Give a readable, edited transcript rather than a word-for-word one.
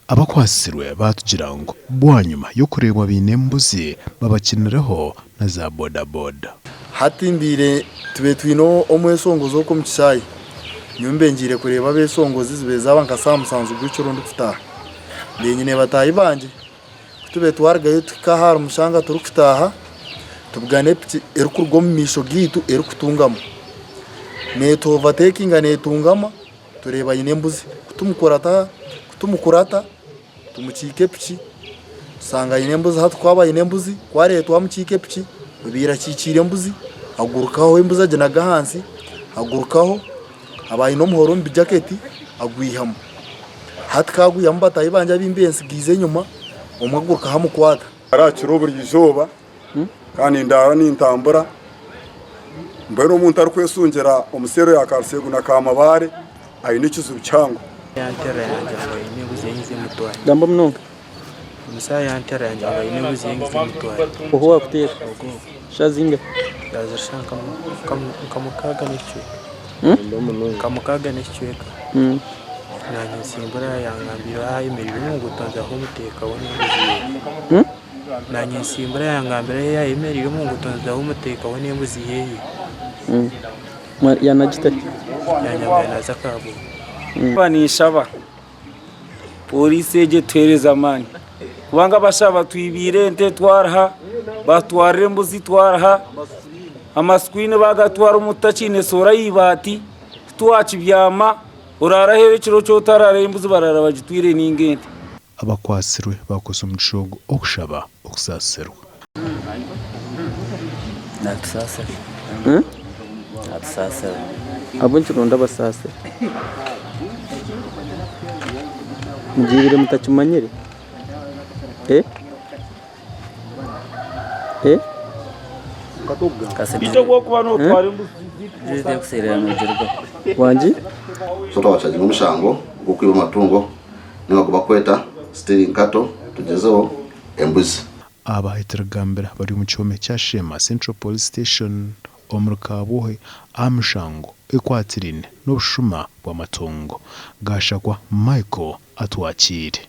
Abakwatsirwe baatugira ngu bwanyima y'okureebwa baine embuzi babakinireho na za bodaboda. Hati mbaire tubaire twine omwesongozi okwo omu kishaayi, nyowe mbaire ngiire kureeba abesongozi zibaire zaaba nka saaha musanju gw'ekiro ndikutaaha. Mbaire nyine bataahi bangye, ku tubaire twarugayo tuhika aha Rumushanga turikutaaha, tubugana epiki erikuruga omu maisho gaitu erikutungama. Neetu ovatekinga neetungama. Tureeba aine embuzi ku tumukurata tumukiika epiki tushanga aine embuzi hati ku aba aine embuzi ku areeba twamukiika epiki obaire akikiire embuzi agurukaho embuzi aginaga ahansi agurukaho aba aine omuhoro omu bijaketi agwihamu hati ku agwihamu bataahi bangye abu mbaire nsigaize enyima omwe agurukaho amukwata. Arakira buri izooba kandi ndaara nintambura mbwenu omuntu arikwesungira omu seero ya Karuseegu na Kamabare aine ekizibu kihango. Yanterera yangira ngu aine embuzi ei nze mutware. Gamba munonga. Omusaija yanterera yangira ngu aine embuzi ei nze mutware. Ohu wakuteera? Ogu. Shaaha zingahi? Shaaha ziri nka mukaaga n'ekicweka. Nka mukaaga n'ekicweka. Naanye nsimbura yangambira ahu ayemereire omu nguuto nzaho muteekaho n'embuzi ye. Naanye nsimbura yangambira ahu ayemereire omu nguuto nzaho muteekaho n'embuzi ye. Yanagita hi? Yangambira naaza Kabungo. Naaba ninshaba pooriisi egyo etuheereze amaani kubanga abashaija batwibiire ente twariha, batutwarira embuzi twariha, amasikwini baagatwara omuntu takiine soora aha ibaati, titwakibyama, oraara aheeru ekiro kyona otaraarayo embuzi baraara bagitwire nainga ente. Abakwatsirwe baakozesa omugisha ogu okushaba okusaasirwa. Natusaasira. Natusaasira. Ahabw'enki noyenda abasaasire? Mugiibire mutakimanyire? Eh? Eh? Wangi? So twabacharginga omushango gw'okwiba amatungo ninga ogu bakweta stealing cattle tugyezeho embuzi. Aba Etirigambira bari omu kihome kya Sheema Central Police Station omuri Kabwohe aha mishango ekwatiraine n'obushuma bw'amatungo. Gashakwa Michael atwakiire.